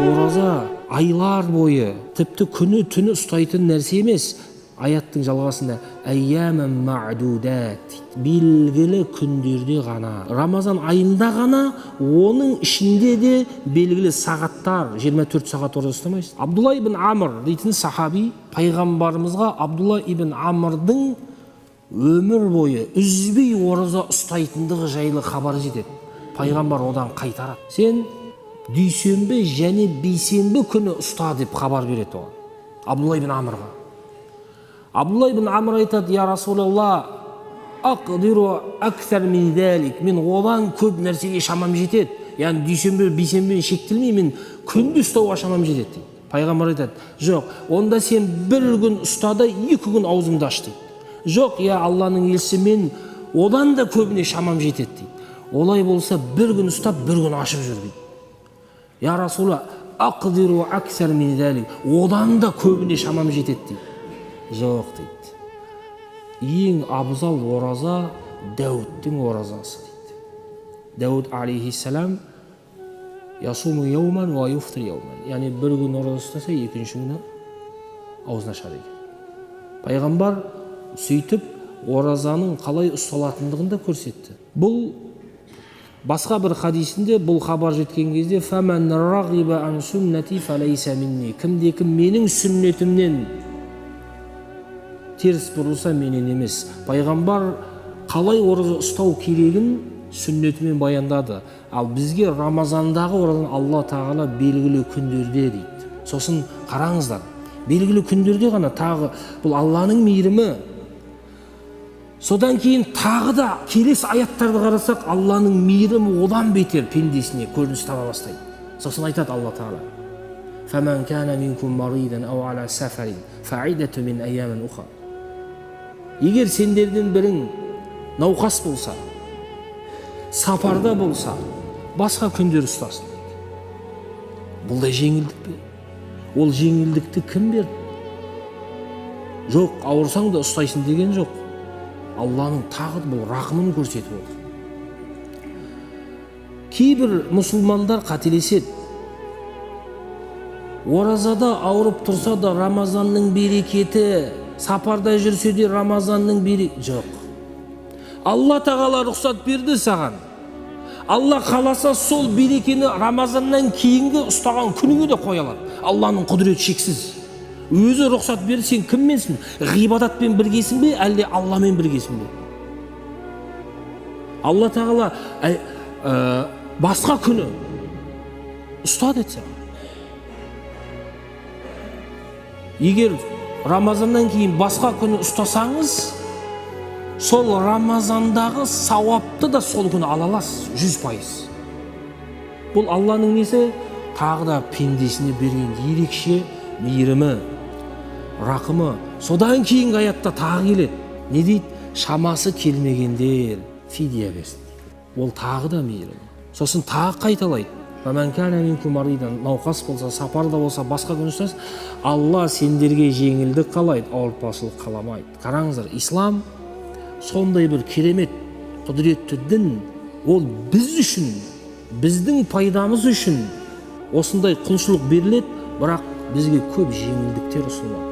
Ораза айлар бойы, тіпті күні түні ұстайтын нәрсе емес. Аяттың жалғасында әйяман ма'дудат дейді. Белгілі күндерде ғана, Рамазан айында ғана, оның ішінде де белгілі сағаттар, 24 сағат ораза ұстамайсыз. Абдулла ибн Амр дейтін сахаби пайғамбарымызға Абдулла ибн Амрдың өмір бойы үзбей ораза ұстайтындығы жайлы хабар жетеді. Пайғамбар одан қайтарады. Сен дүйсенбі және бейсенбі күні ұста деп хабар береді оған, Абдулла ибн Амрға. Абдулла ибн Амр айтады: я Расулалла, ақдиру аксар мин залик, мен одан көп нәрсеге шамам жетеді. Яғни дүйсенбі бейсенбімен шектелмей, мен күнде ұстауға шамам жетеді дейді. Пайғамбар айтады: жоқ, онда сен бір күн ұста да, 2 күн аузыңды аш дейді. Жоқ, я Алланың елшісі, мен одан да көбіне шамам жетеді дейді. Олай болса, бір күн ұстап, бір күн ашып жүр дейді. Я Расулалла, ақдиру аксар мин залик, одан да көбіне шамам жетеді дейді. Жоқ дейді. Ең абзал ораза Дәуіттің оразасы дейді. Дәуіт алейхиссалам ясуму яуман уа юфтир яуман, яғни бір күн ораза ұстаса, екінші күні аузын ашады екен. Пайғамбар сөйтіп оразаның қалай ұсталатындығын да көрсетті. Бұл басқа бір хадисінде бұл хабар жеткен кезде: фаман рағиба ан суннати фалайса минни, кімде кім менің сүннетімнен теріс бұрылса, менен емес. Пайғамбар қалай ораза ұстау керегін сүннетімен баяндады. Ал бізге Рамазандағы оразаны Алла тағала белгілі күндерде дейді. Сосын қараңыздар, белгілі күндерде ғана, тағы бұл Алланың мейірімі. Содан кейін тағы да келесі аяттарды қарасақ, Алланың мейірімі одан бетер пендесіне көрініс таба бастайды. Сосын айтады Алла тағала: فَمَنْ كَانَ مِنْكُمْ مَرِيضًا أَوْ عَلَى سَفَرٍ فَعِدَّةٌ مِنْ أَيَّامٍ أُخَرَ. Егер сендердің бірің науқас болса, сапарда болса, басқа күндер ұстасын дейді. Бұл да жеңілдік пе? Ол жеңілдікті кім берді? Жоқ, ауырсаң да ұстайсың деген жоқ. Алланың тағы бұл рақымын көрсетіп отыр. Кейбір мұсылмандар қателеседі. Оразада ауырып тұрса да Рамазанның берекеті, сапарда жүрсе де Рамазанның берекеті. Жоқ. Алла тағала рұқсат берді саған. Алла қаласа, сол берекені Рамазаннан кейінгі ұстаған күніңе де қоя алады. Алланың құдіреті шексіз. Өзі рұқсат берді, сен кімменсің? Ғибадатпен біргесің бе, әлде Алламен біргесің бе? Алла тағала басқа күні ұста деді саған. Егер Рамазаннан кейін басқа күні ұстасаңыз, сол Рамазандағы сауапты да сол күні ала аласыз 100%. Бұл Алланың несі? Тағы да пендесіне берген ерекше мейірімі, рақымы. Содан кейінгі аятта тағы келеді. Не дейді? Шамасы келмегендер фидия берсін. Ол тағы да мейірім. Сосын тағы қайталайды. Науқас болса, сапарда болса, басқа күн ұстаса, Алла сендерге жеңілдік қалайды, ауыртпашылық қаламайды. Қараңыздар, ислам сондай бір керемет құдіретті дін. Ол біз үшін, біздің пайдамыз үшін осындай құлшылық беріледі, бірақ бізге көп жеңілдіктер ұсынылады.